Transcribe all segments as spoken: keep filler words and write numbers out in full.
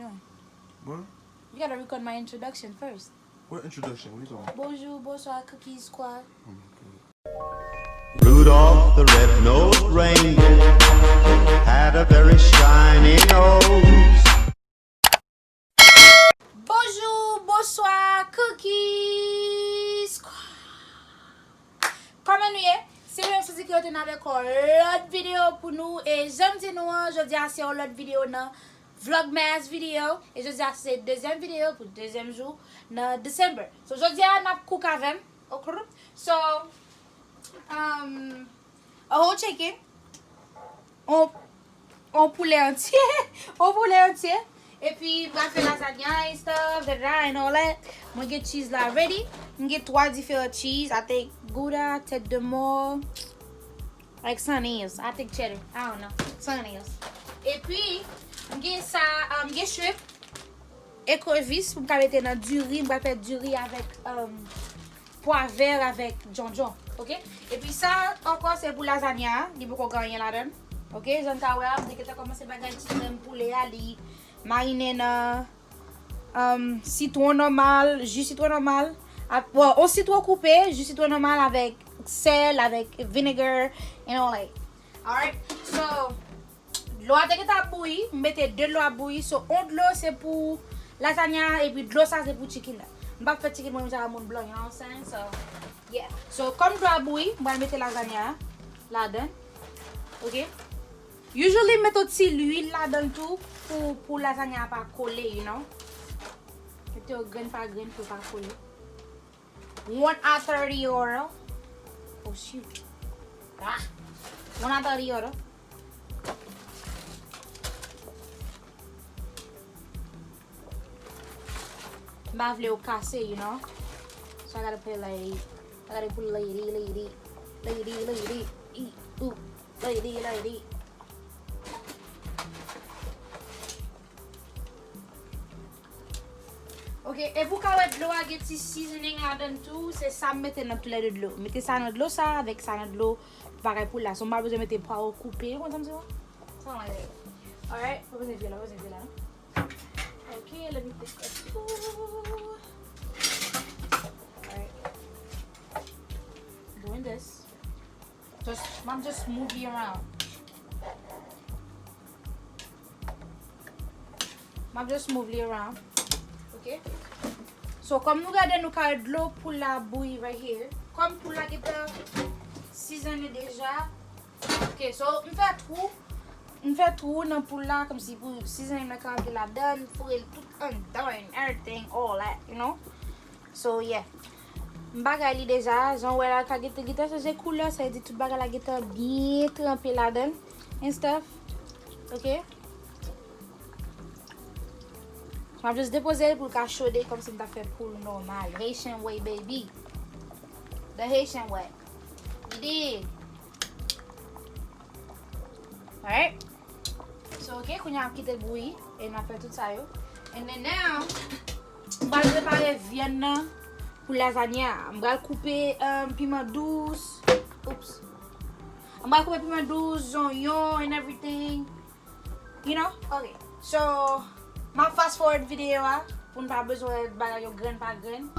doing? What? You gotta record my introduction first. What introduction? What are you talking about? Bonjour, bonsoir, cookies, quoi. Oh my god. Rudolph the red-nosed reindeer had a very shiny nose. Bonjou, bonswa, cookies. Kòman nou ye? Se menm sou di ke yo te nan avèk yon lòt videyo pou nou. E jan m di nou an, jodi a se yon lòt videyo nan Vlogmas videyo. E jodi a se dezyèm videyo pou dezyèm jou nan December. So jodi a n ap cook avè m. Ok? So, um, a whole chicken. On, on poulè antye. On poulè antye. Epi m pral fè lasagna and stuff, da da da and all that. Mwen gen cheese la ready. M gen twa diferan cheese. I think Gouda, tête de mort, like something else. I think cheddar. I don't know. Something else. Epi m gen sa, um, m gen shrimp, ekrevis pou m ka mete nan diri. M pral fè diri avèk, um, pwa vè avèk djondjon. Ok? Epi sa ankò se pou lasagna a, li poko gen anyen ladan l. Ok? Jan n ka wè a, m te gentan kòmanse bagay ti grenn poulè a, li marinen nan, um, sitwon nòmal, ji sitwon nòmal. Ap, bon, on sitwon koupe, ji sitwon nòmal avèk sèl, avèk vinegar, and all that. Alright? So, dlo a te gentan ap bouyi, m mete de dlo ap bouyi. So, on dlo se pou lasagna a, epi dlo sa se pou chicken nan. M p ap fè chicken mwen menm jan ak moun blan, you know what I'm saying? So, yeah. So, kòm dlo a bouyi, m pral mete lasagna a ladan. Ok? Usually, m mete yon ti lwil ladan tou pou, pou lasagna a pa kole, you know? Mete yo grenn pa grenn pou l pa kole. One a thirty oro. Oh shoot. Ah. One a thirty oro. M pa vle yo kase, you know. So I gotta put like, I gotta put lady, lady, lady, lady, e, ooh, lady, lady. Ok, e pou ka wè dlo a gen ti seasoning ladan l tou, se sa m mete nan tou lè de dlo. Mete sa nan dlo sa avèk sa nan dlo bagay pou la. So m pa bezwen mete pwawo koupe, ou konn sa m di w? Sa mwen ye. Alright, pa bezwen vye la, pa bezwen vye la. Ok, let me put this. Alright. Doing this. Just, m ap just move li around. M ap just move li around. Ok? So, kòm nou gade, nou ka wè dlo poul la bouyi right here. Kòm poul la gentan seasonnen deja. Ok, so, m fè twou. M fè twou nan poul la, kòmsi pou seasoning nan ka antre ladan, foure l tout anndan and everything, all that, you know? So, yeah. M bagay li deja, jan w wè la, ka gentan, gentan chanje koulè, sa vle di tout bagay la gentan byen tranpe ladan l and stuff. Ok? M ap just depoze l pou l ka chode kòmsi m ta fè poul nòmal. Haitian way, baby. The Haitian way. You dig? Alright? So, ok, kounye a m ap kite l bouyi e n ap fè tout sa yo. And then now, m pral prepare vyann nan pou lasagna a. M pral koupe, um, piman dous. Oops. M pral koupe piman dous, zonyon and everything. You know? Ok. So, m ap fast forward videyo a pou n pa bezwen wè bagay yo grenn pa grenn.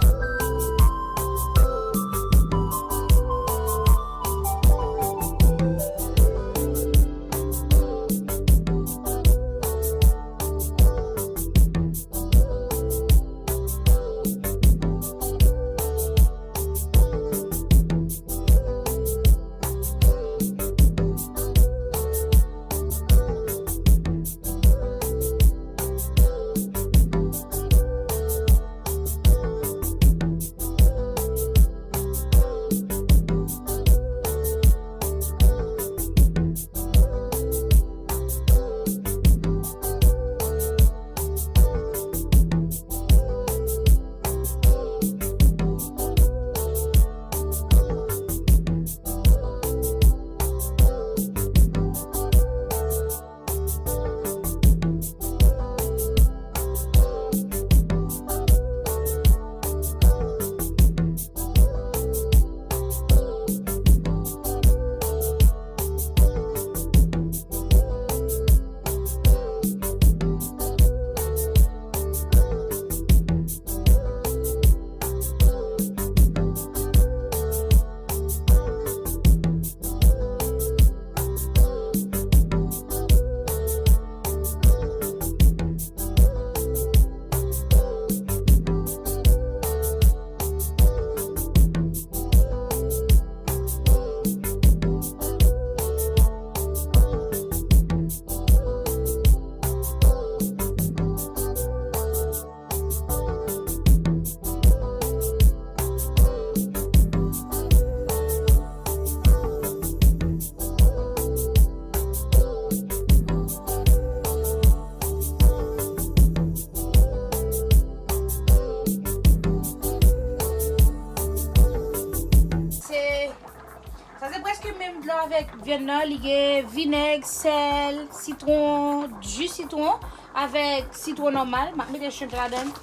Dlo avèk vyann nan, li gen vinèg, sèl, sitwon, ji sitwon, avèk sitwon nòmal. M ap mete shrimp ladan l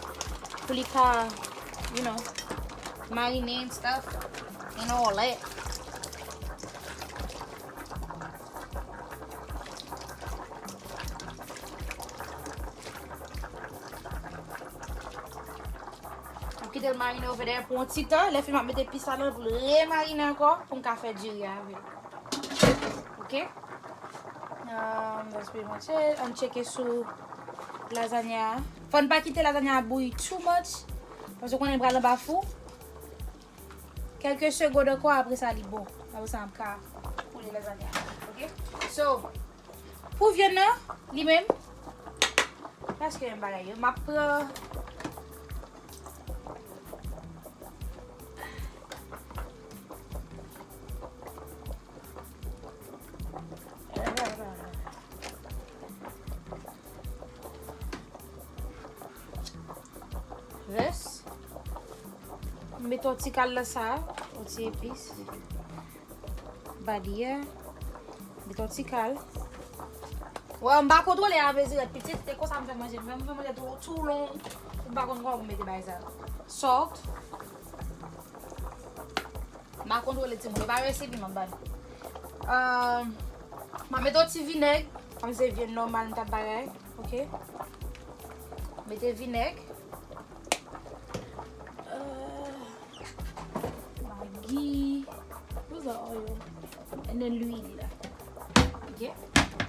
pou li ka, you know, marine and stuff and all that. M ap kite l marine over there pou yon ti tan. Lè fini, m ap mete pis ladan l pou l remarine ankò pou m ka fè diri avè l. Ok? Um, that's pretty much it. Ann tcheke sou lazanya. Fò n pa kite lazanya bouyi too much. Paske w konnen l pral anba fou. Kèlke segond ankò, apre sa li bon. Apre sa, m ka koule lazanya. Ok? So, pou vyann nan, li menm, prèske menm bagay yo. M ap pran Vès. M met yon ti kal nan sa, yon ti epis. Badye. Met yon ti kal. Wè, m pa kontwole avèzirèt pitit, e konsa m fè manje. Men m fè manje tou, tou long. M pa konn kòman pou m mete bagay sa. Salt. M pa kontwole timoun. E pa resipi m ap ba nou. Euh, m ap mete yon ti vinèg. Kòm se vyann nòmal m t ap bagay. Ok. Mete vinèg. Euh, Maggi. Where's the oil? And then lwil. Ok.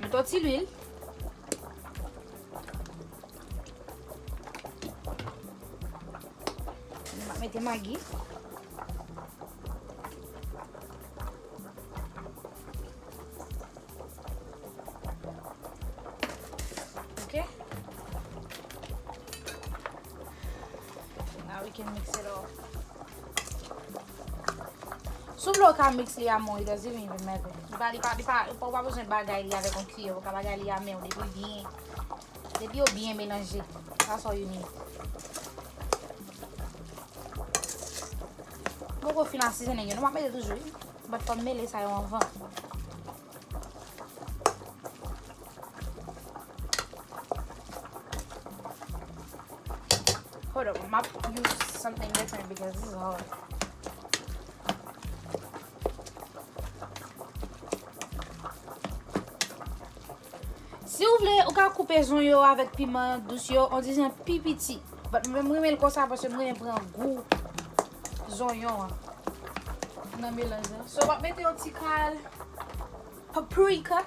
Mete yon ti lwil. M ap mete Maggi. Ok. Now we can mix it all. Si w vle w ka mix li a men w, it doesn't even matter. Li pa, li pa, li pa, ou pa bezwen bagay li avèk yon kiyè, ou ka bagay li a men w depi byen. Depi yo byen melanje. That's all you need. Mwen poko fin a seasoning yo. Nou m ap mete toujou, wi. But fò m mele sa yo anvan. Hold up, m ap use something different because this is hard. Si w vle, ou ka koupe zonyon avèk piman dous yo, on dizon pi piti. But mwen, m renmen l konsa paske m renmen pran gou zonyon an nan melanj lan. So, m ap mete yon ti kal paprika.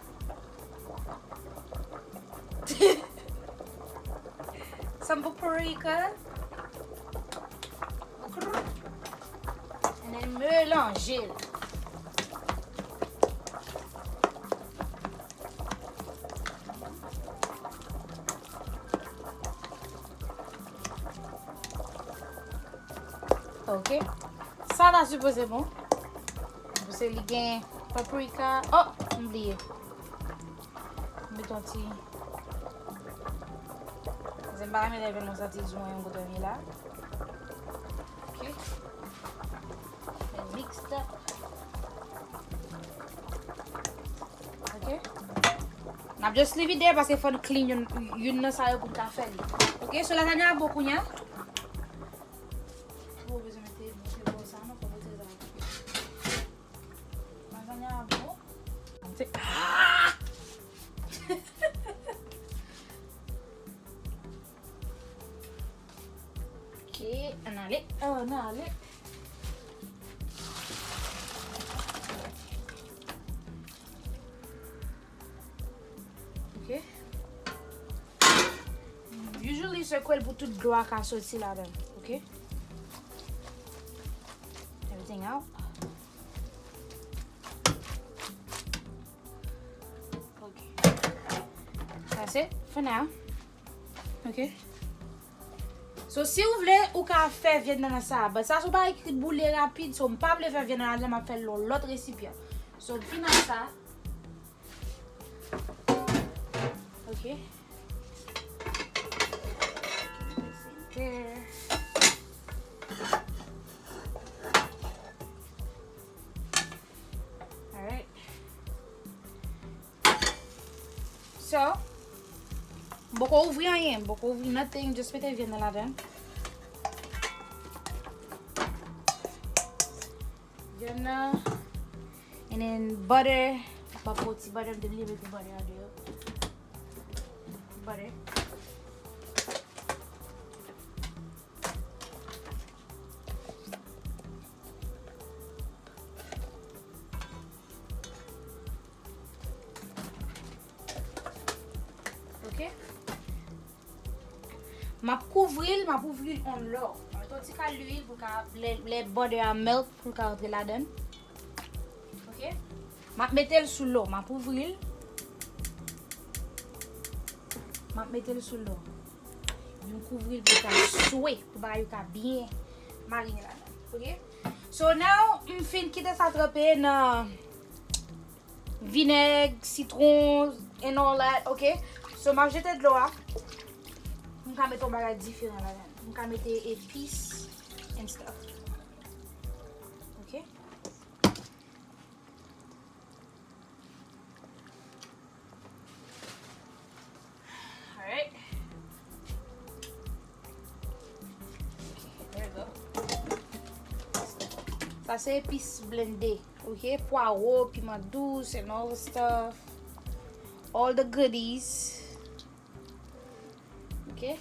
Some paprika. And then melanje l. Ok. Sa ta sipoze bon. Paske li gen paprika. Oh, m bliye. Met yon ti. Se m pa renmen lè vin yon santi zwen yon kote li la. Ok. Mix it up. Ok. N ap just leave it there paske fò n clean youn, youn nan sa yo pou n ka fè li. Ok, so lazanya a bon kounye a. Ou bezwen mete, mete bò sa non, fò mete sa. Lazanya a bon. Se, ah! Ok, ann ale, ann ale. Ok. Usually, se kwè l pou tout dlo a ka soti ladan l, ok? Everything out. Ok. That's it for now. Ok. So, si w vle, ou ka fè vyann nan sa. But sa se yon bagay ki boule rapid. So, m pa vle fè vyann nan ladan, m ap fè l nan lòt resipyan. So, m fin ak sa. Ok. There. Alright. Poko ouvri anyen, poko ouvri nothing, just mete vyann nan ladan. Vyann nan. And then butter. M ap pran ti butter, m te bliye mete butter adan. Butter. Ok. M ap kouvri l, m ap ouvri l on lò. M ap mete yon ti kal lwil pou ka, lè, lè butter a melt, pou l ka rantre ladan. Ok. M ap mete l sou lo, m ap ouvri l. M ap mete l sou lo. Epi m kouvri l pou l ka swe, pou bagay yo ka byen marine ladan. Ok. So now, m fin kite sa tranpe nan vinèg, sitwon, and all that, ok? So, m ap jete dlo a. M ka mete yon bagay diferan ladan. M ka mete epis and stuff. Ok? Alright. There you go. Sa se epis blende, ok? Pwawo, piman dous, and all the stuff. All the goodies. Ok?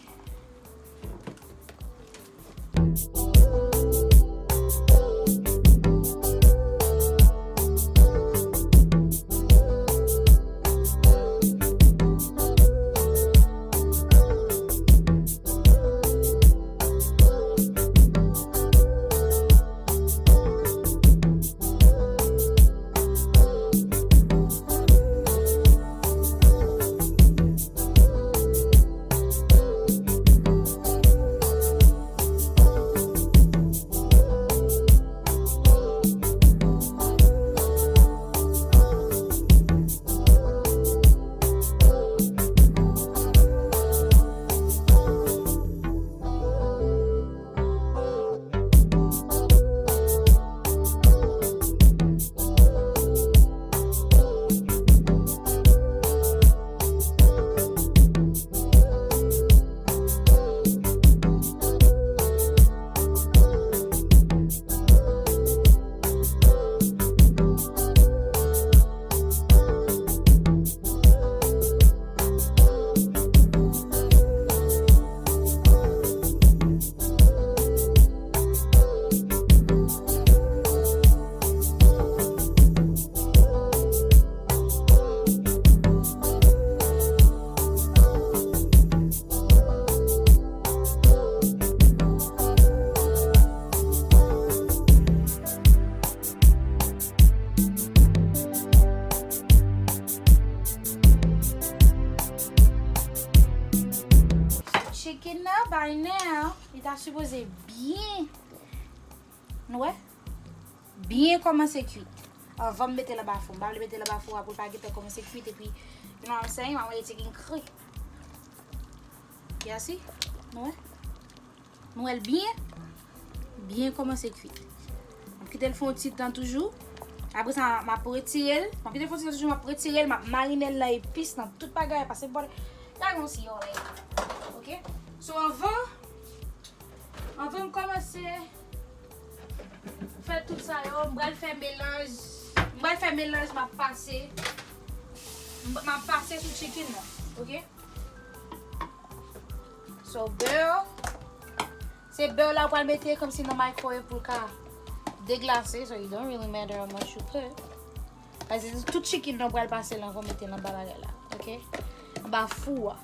Chicken nan, by now, li ta sipoze byen. Nou wè? Byen kòmanse kwit. Anvan m mete l anba fou. M pa vle mete l anba fou a pou l pa gentan kòmanse kwit epi, you know what I'm saying? M ap wè chicken kri. Y'all see? Nou wè? Nou wè l byen? Byen kòmanse kwit. M ap kite l fè yon ti tan toujou. Apre sa, m ap retire l. M ap kite l fè yon ti tan toujou, m ap retire l, m ap marine l nan epis, nan tout bagay, pase bò. Gade yon si yo la. Ok? So, anvan, anvan m kòmanse fè tout sa yo, m pral fè melanj. M pral fè melanj, m ap pase. M ap pase sou chicken nan. Ok? So, bè. Se bè la ou pral mete kòmsi nan microwave pou l ka deglase. So, it don't really matter how much you put. Paske tout chicken nan ou pral pase la, ou mete nan bagay la. Ok? Anba fou a.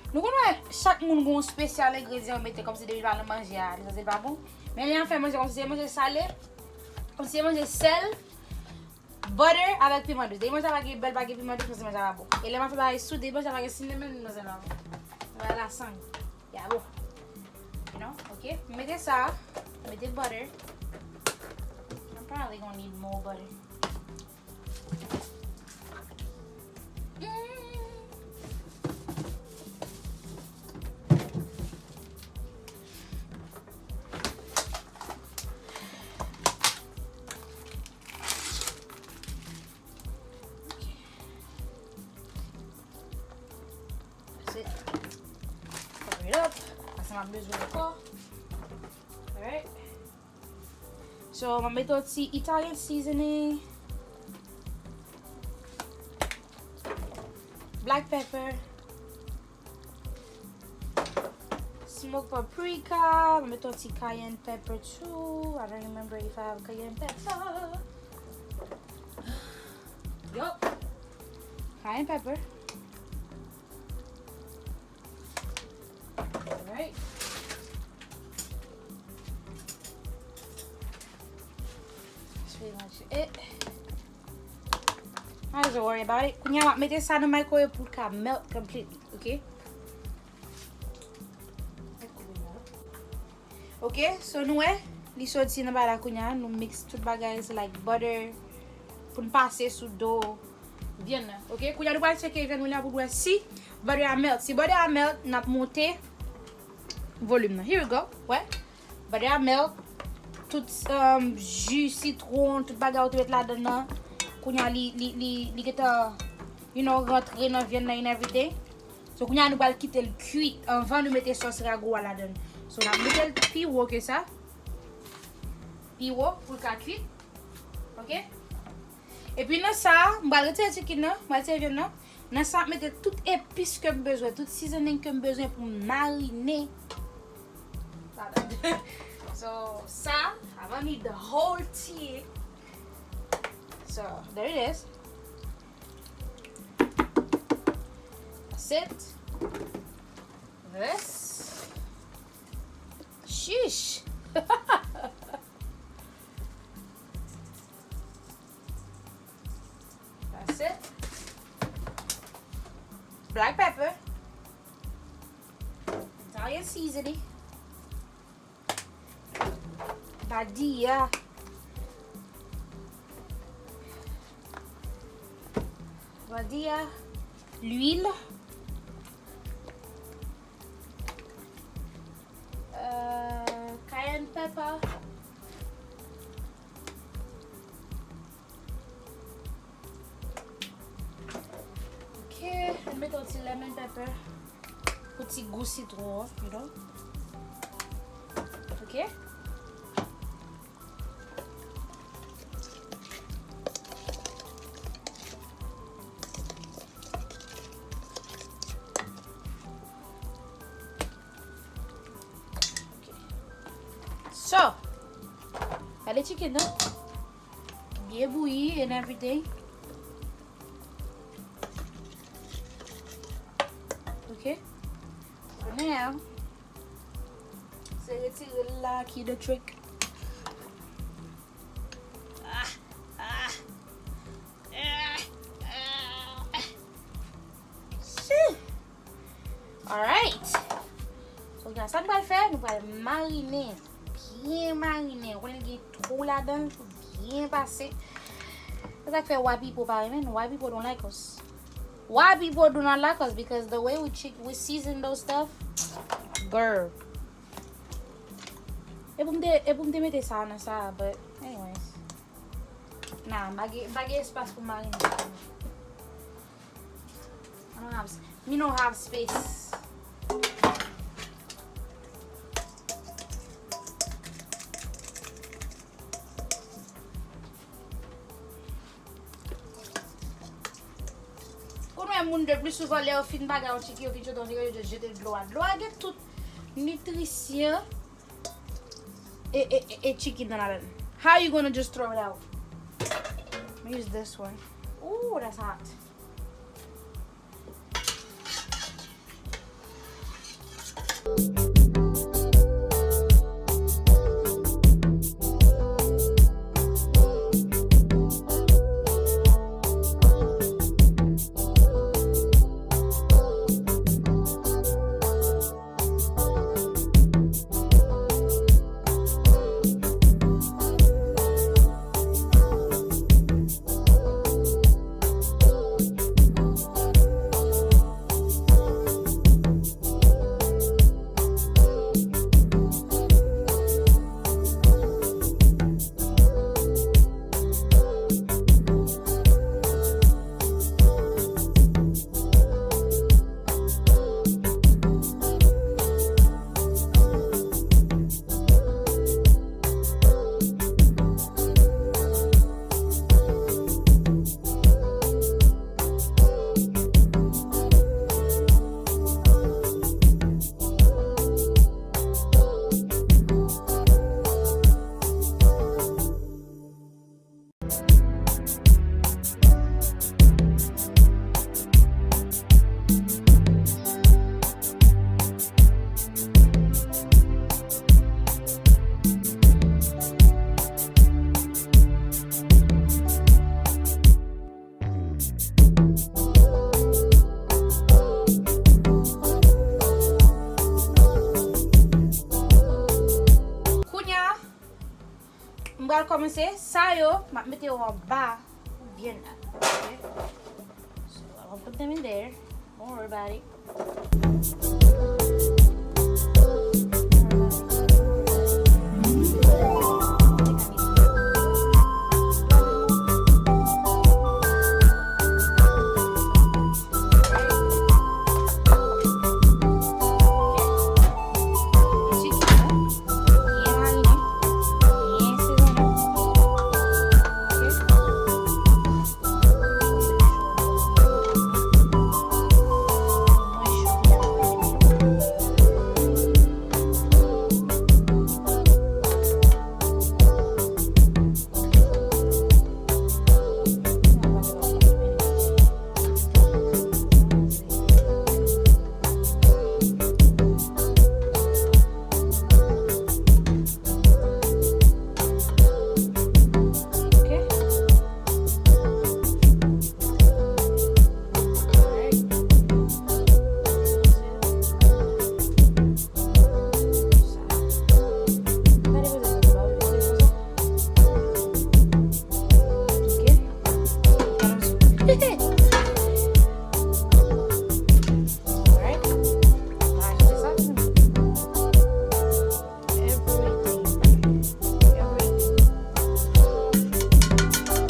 Nou konn wè, chak moun gen yon spesyal engredyan yo mete kòmsi depi l pa nan manje a, li sanse l pa bon. Men lè y ap fè manje kòmsi se manje sale, kòmsi se manje sèl, butter avèk piman dous. Depi manje a pa gen bè, pa gen piman dous, sanse manje a pa bon. E lè m ap fè bagay sou, depi manje a pa gen cinnamon, sanse l pa bon. Wè la sang. Ya bon. You know? Ok. M mete sa. M mete butter. I'm probably gonna need more butter. Cover it up. Paske m ap bezwen ankò. Alright. So, m ap mete yon ti Italian seasoning. Black pepper. Smoke paprika. M ap mete yon ti cayenne pepper too. I don't remember if I have cayenne pepper. Yup. Cayenne pepper. Alright. That's pretty much it. Not to worry about it. Kounye a m ap mete sa nan microwave pou l ka melt completely, ok? Ok, so nou wè, li soti nan bagay la kounye a, nou mix tout bagay, se like butter, pou n pase sou do vyann nan. Ok, kounye a nou pral tcheke vyann nou la pou n wè si butter a melt. Si butter a melt, n ap monte volim nan. Here we go. Wè, butter a melt, tout um, ji sitwon, tout bagay ou te met ladan nan. Kounye a li, li, li, li gentan, you know, rantre nan vyann nan and everything. So, kounye a nou pral kite l kwit anvan nou mete sòs rago a ladan. So, n ap mete l pi wo ke sa. Pi wo pou l ka kwit. Ok? Epi nan sa, m pral retire chicken nan, m pral retire vyann nan. Nan sa, m ap mete tout epis ke m bezwen, tout seasoning ke m bezwen pou m marine. So, sa, I'm gonna need the whole thing. So, there it is. That's it. This. Sheesh. That's it. Black pepper. Italian seasoning. Badia. Badia. L'huile. Euh, cayenne pepper. Ok, ann mete yon ti lemon pepper pou ti gou sitwon an, you know. Ok. Ok. So, gade chicken nan. Byen bouyi and everything. Ok. So now, se retire l la ki the trick. Ah, ah, ah, ah. Shoo. Alright. So, sa nou pral fè, nou pral marine. Byen marine. Ou konnen l gen twou ladan l, pou byen pase. Se sa k fè white people pa renmen n. White people don't like us. White people do not like us because the way we chick, we season those stuff, girl. E pou m te, e pou m te mete sa nan sa, but anyways. Nah, m pa gen, m pa gen espas pou m marine sa. I don't have, mi no have space. Ou konnen moun de pli souvan lè yo fin bagay yon chicken, yo fin sot yon chicken, yo just jete dlo a. Dlo a gen tout nitrisyon e, e, e, e chicken nan ladan. How you gonna just throw it out? Let me use this one. Ooh, that's hot. Kounye a, m pral kòmanse. Sa yo, m ap mete yo anba pou byen la. Ok? So, I'm gonna put them in there. Don't worry about it. Everything. Everything.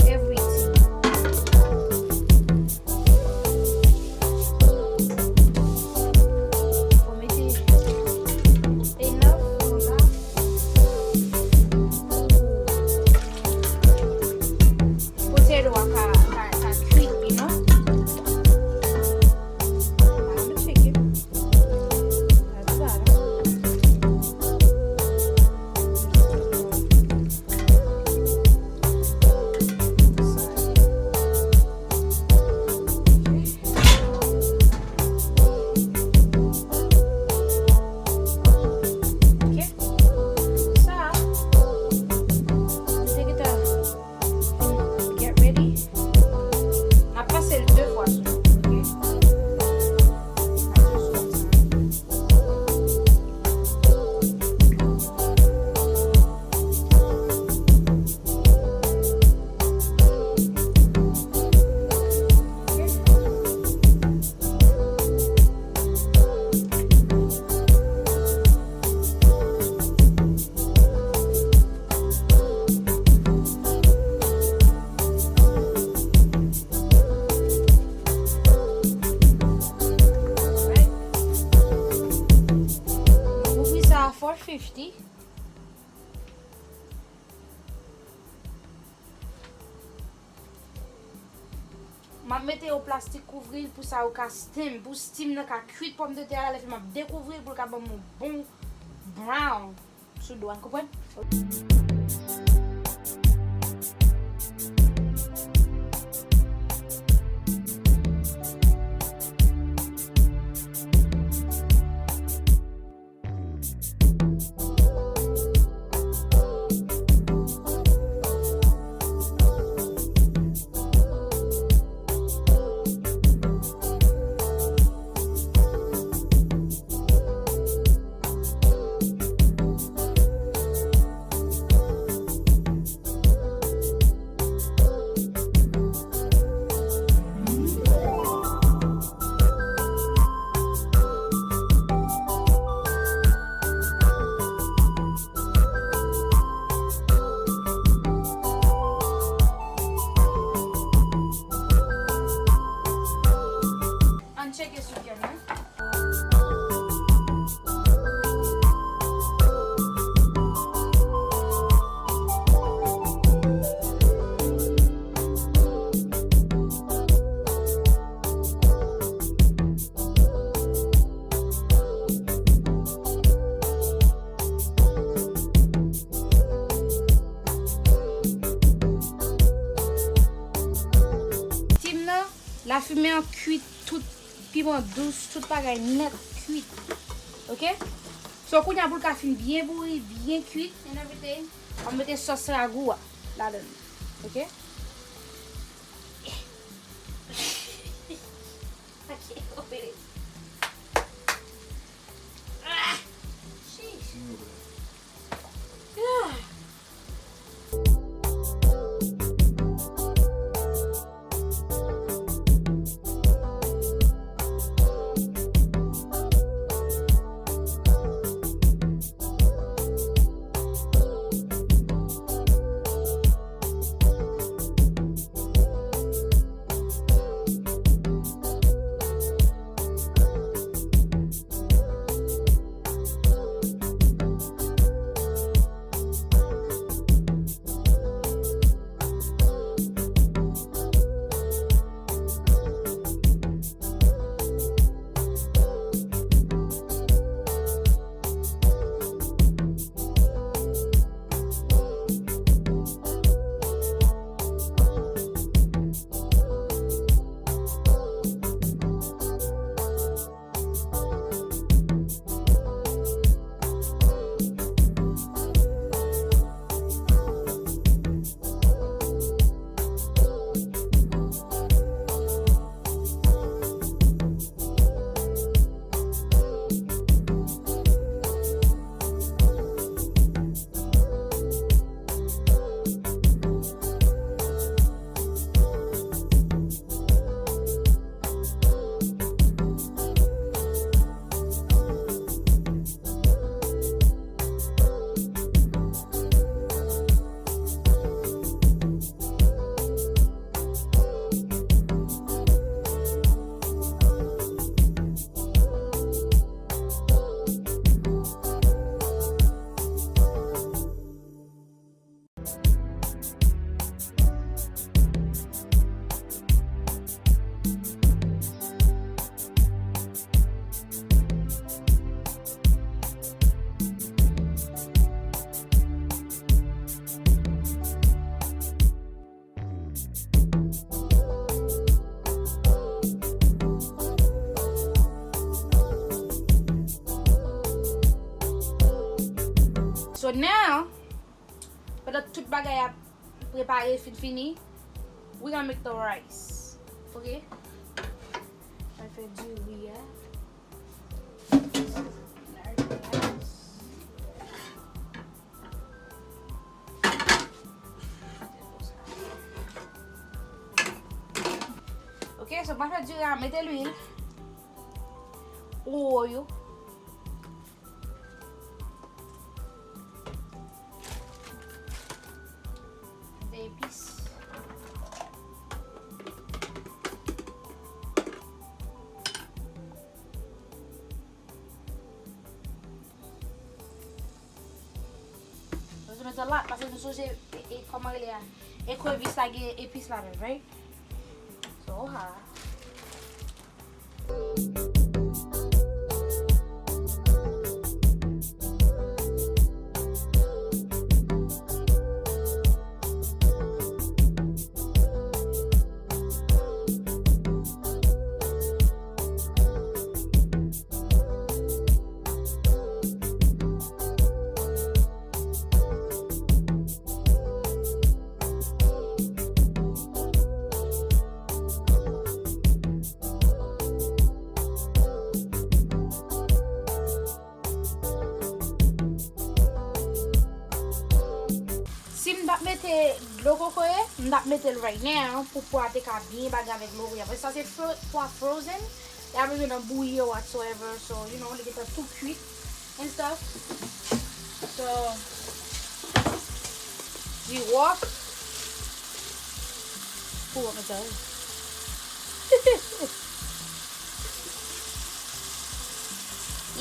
Everything. Fò mete enough la. Potedo a ka, ka, ka kwit, you know. I'ma check it. That's bad. Ok. Sa, m te gentan Get ready. N ap pase l de fwa sou, ok? N ap jis fè sa. Ok? Right. Nou kouvri sa a four fifty. M ap mete yon plastik kouvri l pou sa yo ka steam, pou steam nan ka kwit pòmdetè a, lè fini m ap dekouvri l pou l ka ban m yon bon brown sou do a, n konprann? Ann tcheke sou kè mwen. Steam nan, lafimen an kwit, tout piman dous, tout bagay nèt kwit. Ok? So, kounye a pou l ka fin byen bouri, byen kwit, and everything, m ap mete sòs ragou a ladan l. Ok? Yeah. So now, pandan tout bagay ap prepare fin fini, we gonna make the rice. Ok? Mwen fè diri a. Ok, so mwen fè diri a, mete lwil. Ou yo. Mete epis. Mwen mete lot, paske nou sonje, e, e, kòman rele a? Ekrevis la gen epis ladan, right? So, ha. Si m t ap mete dlo kokoye, m t ap mete l right now pou pwa te ka byen bagay avèk dlo kokoye. Paske sa se fro-, pwa frozen, y ap bezwen nan bouyi yo whatsoever. So, you know, li gentan tou kwit and stuff. So, di wòf. Pou wòf, mwen sa.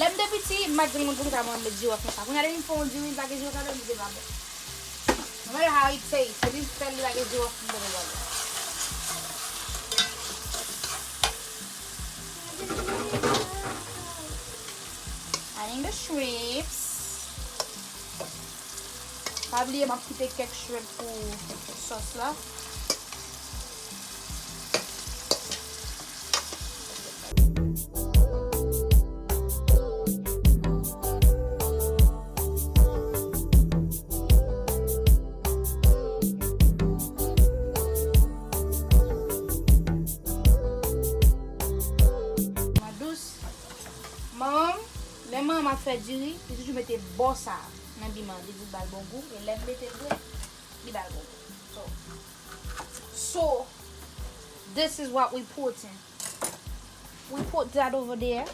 Lè m te piti, m pa t janm konn poukisa mwen met jiwòf nan sa. Kounye a depi m fè yon diri, m lage jiwòf ladan, m di se pa bon. No matter how it taste, depi m fè l, li lage jiwòf, m konnen pa bon. Adding the shrimps. Pa bliye, m ap kite kèk shrimp pou sòs la. Manman m, lè manman m ap fè diri, li toujou mete bò sa nan bi m an, li di l ba l bon gou, e lè m mete l vre, li ba l bon gou. So, so, this is what we putting. We put that over there.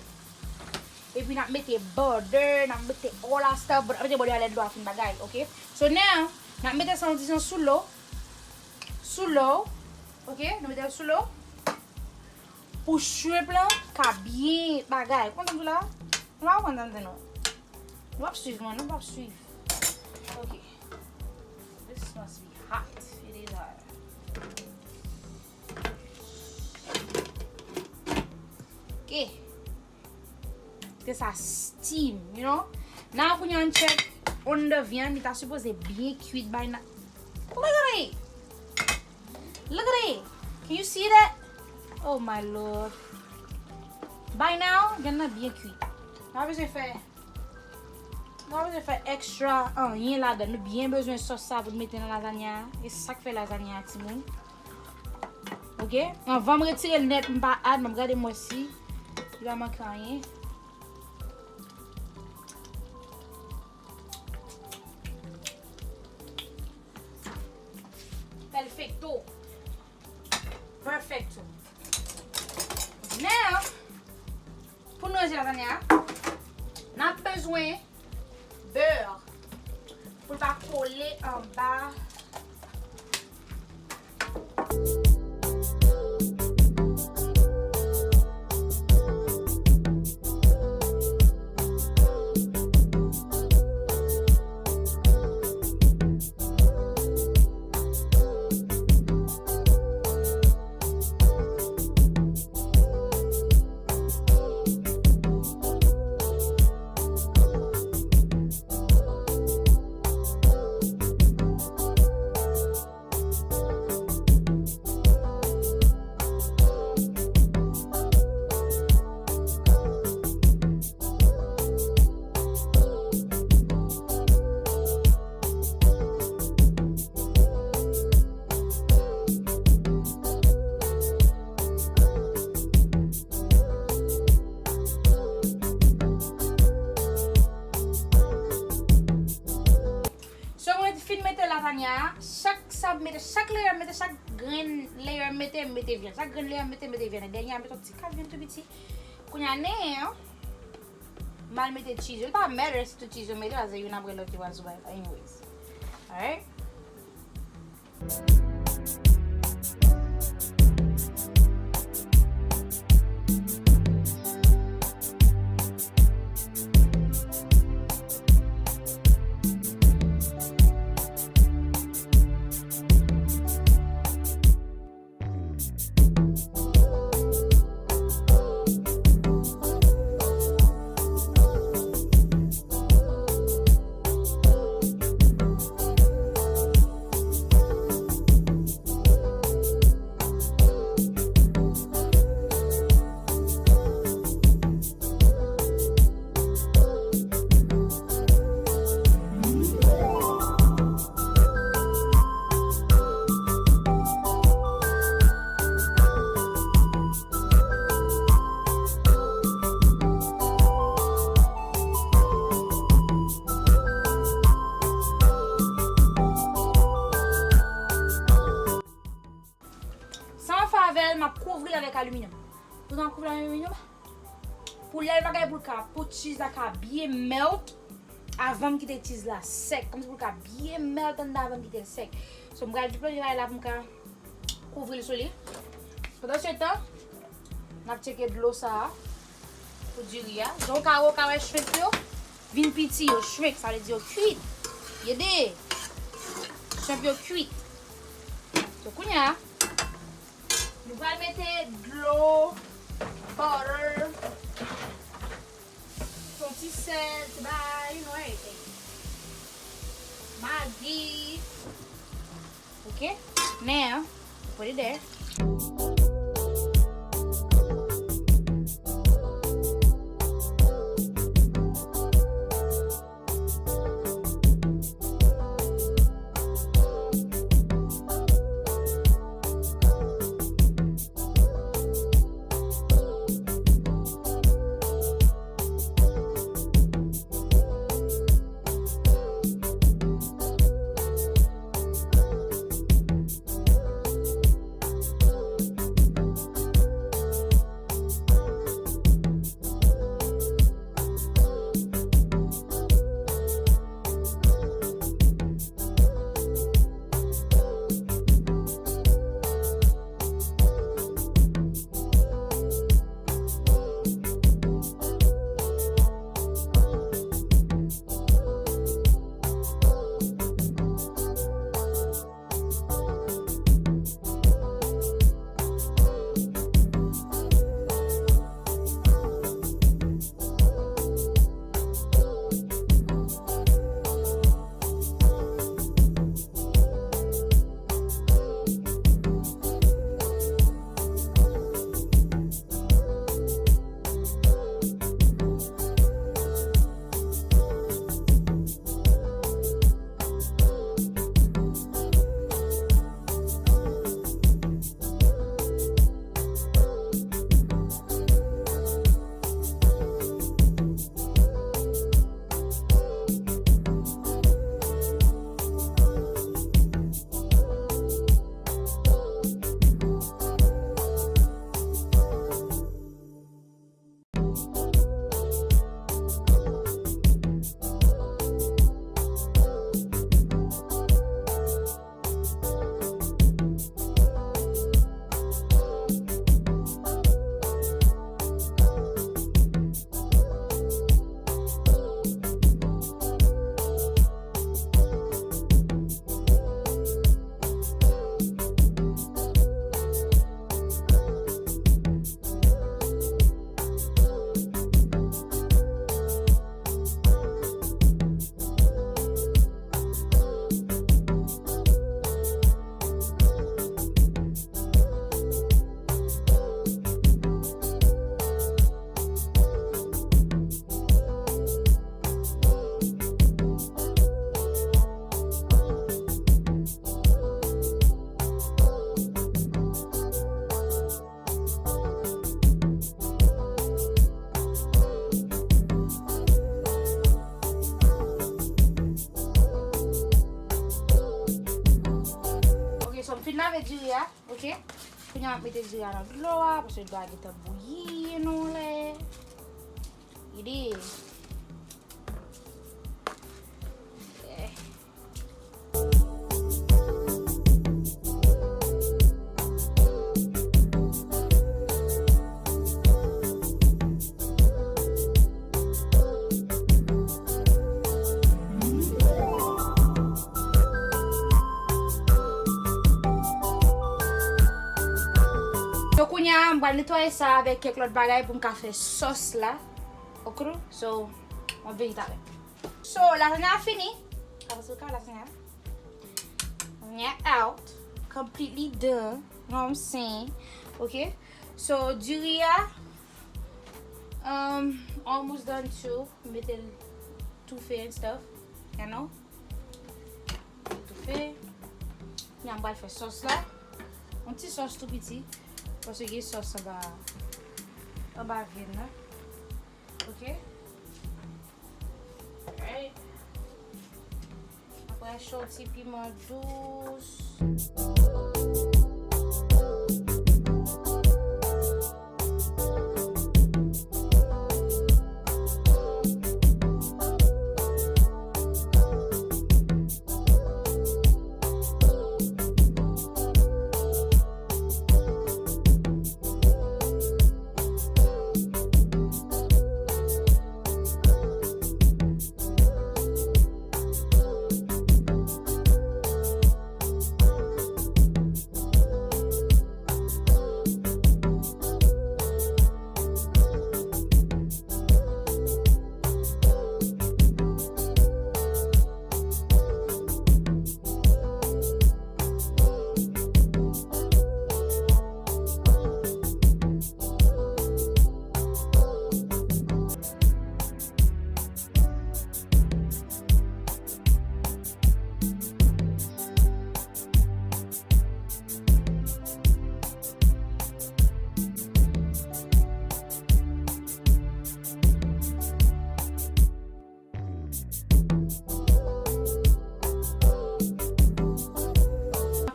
Epi n ap mete butter, n ap mete all that stuff, but n ap mete butter a lè dlo a fin bagay, ok? So now, n ap mete sa yon ti jan sou lo. Sou lo. Ok, nou mete l sou lo. Pou shrimp lan ka byen bagay. Konprann sa m di w la? Nou pa konprann sa m di nou. Nou p ap swiv mwen, nou p ap swiv. Ok. This must be hot. It is hot. Ok. Te sa steam, you know. Now kounye a n check on the vyann, li ta sipoze byen kwit by now. Look at it. Look at it. Can you see that? Oh my Lord. By now, vyann nan byen kwit. Nou pa bezwen fè, nou pa bezwen fè extra anyen ladan. Nou byen bezwen sòs sa pou n mete nan lazanya. E sa k fè lazanya a, timoun. Ok? Anvan m retire l nèt, m pa add, men m gade m wè si li pa manke anyen. Perfecto. Perfecto. Now, pou n ranje lazanya a, n ap bezwen bè pou l pa kole anba. Chak sa m mete, chak layer m mete, chak grenn layer m mete, m mete vyann. Chak grenn layer m mete, m mete vyann. Dènye a m mete yon ti kal vyann tou piti. Kounye a nen an, m al mete cheese yo. Li pa matter si tout cheese yo mete, paske youn apre lòt yo pral sou bagay la. Anyways. Alright? Sa m ap fè avè l, m ap kouvri l avèk aliminyòm. Pou m kouvri l avèk aliminyòm, pou lè l bagay pou l ka, pou cheese la ka byen melt avan m kite cheese la sèk. Kòmsi pou l ka byen melt anndan avan m kite l sèk. So, m pral deplwaye bagay la pou m ka kouvri l sou li. Pandan se tan, n ap tcheke dlo sa a pou diri a. Jan w ka wè, w ka wè shrimp yo vin piti, yo shrink, sa vle di yo kuit. Gade, shrimp yo kuit. So, kounye a, nou pral mete dlo, butter, yon ti sèl, ti bagay, you know, everything. Magi. Ok? Now, put it there. Mete diri a, ok? Kounye a m ap mete diri a nan dlo a, paske dlo a gentan bouyi, you know, lè. Ede. Yeah. So, kounye a, m pral netwaye sa avèk kèk lòt bagay pou m ka fè sòs la. Ok, so, m ap vini talè. So, lazanya a fini. Avanse ka lazanya. Nya out. Completely done. You know what I'm saying? Ok. So, diri a, um, almost done too. Mete l toufe and stuff. You know? Toufe. Nya m pral fè sòs la. Yon ti sòs tou piti. Paske gen sòs anba, anba vyann nan. Ok? Alright. Apre, achte yon ti piman dous.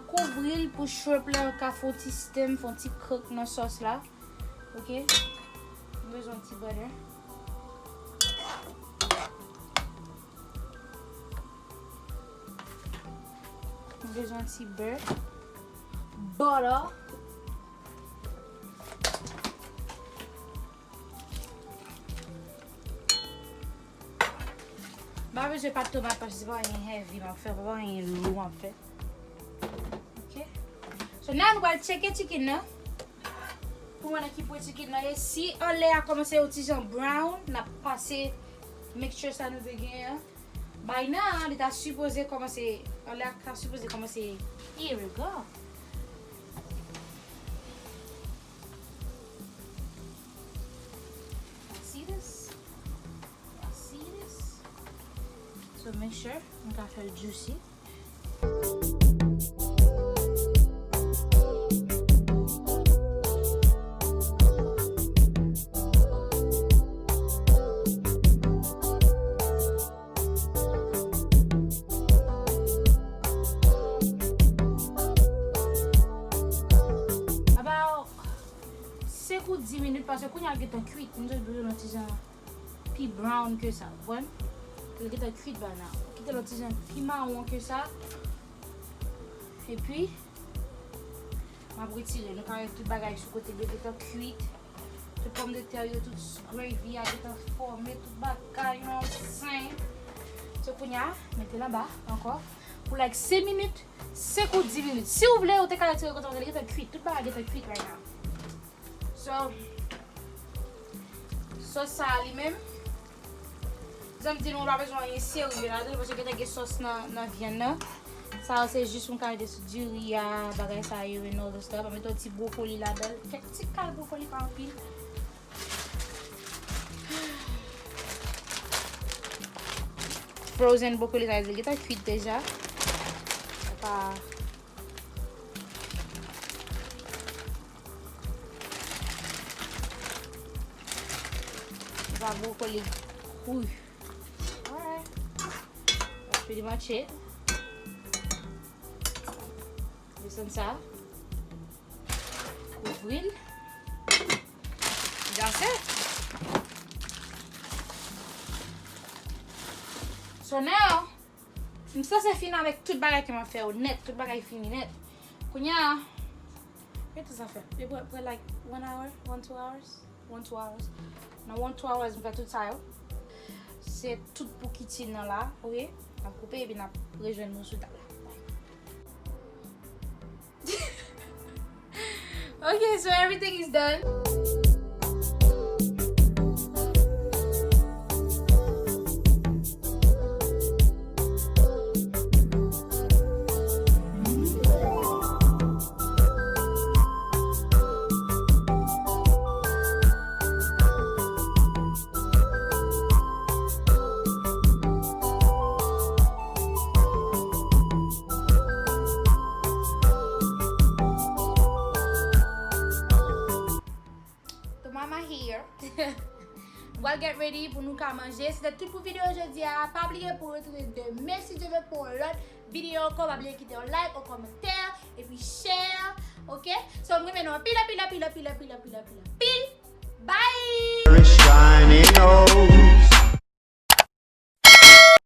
Kouvri l pou shrimp la ka fè yon ti steam, fè yon ti cook nan sòs la. Ok? M bezwen yon ti butter. M bezwen yon ti bè. Butter. M pa bezwen pat tomat paske se pa anyen heavy m ap fè, pa anyen lou m ap fè. Ok. So, now nou pral tcheke chicken nan. Pou mwen ki pwen chicken nan ye. Si anlè a kòmanse yon ti jan brown, n ap pase mixture sa nou te genyen an. By now, li ta sipoze kòmanse, anlè a ta sipoze kòmanse. Here we go. Y'all see this? Y'all see this? So make sure nou ka fè l juicy. About senk ou dis minit, paske kounye a l gentan kwit. M jis bezwen yon ti jan pi brown ke sa, w konprann? Ke l gentan kwit ba la. Kite l yon ti jan pi mawon ke sa. Epi, m ap retire. Nou ka wè tout bagay sou kote l yo gentan kwit. Tout pòmdetè yo, tout gravy a gentan fòme, tout bagay, you know what I'm saying? So, kounye a, mete l anba ankò. Pou, like, senk minit, senk ou dis minit. Si w vle, ou te ka retire kote w vle, li gentan kwit. Tout bagay gentan kwit right now. So, sòs sa a li menm, jan m di nou, ou pa bezwen anyen serye ladan l, paske gentan gen sòs nan, nan vyann nan. Sa a se jis yon kalite sou diri a, bagay sa yo, and all the stuff. Mete yon ti brokoli ladan l. Kèk ti kal brokoli, pa anpil. Frozen brokoli sa, li gentan kwit deja. Sa pa Sa brokoli kri. Alright. That's pretty much it. Li Konn sa. Kouvri l. That's it. So now, m sanse fini avèk tout bagay ke m ap fè yo nèt. Tout bagay fini nèt. Kounye a, gen tout zafè. Li pran, pran like one hour, one, two hours. One, two hours. Nan one, two hours, m fè tout sa yo. Se tout pou kitchen nan la, ok? N ap koupe epi n ap rejwenn nou sou tab la. Ok, so everything is done. The mama here. M pral get ready pou nou ka manje. Se te tout pou videyo jodi a. Pa bliye pou retounen demen si Dye vle pou yon lòt videyo ankò. Pa bliye kite yon like, yon kòmantè, epi share, ok? So, m renmen nou anpil, anpil, anpil. Bye! Shining, oh.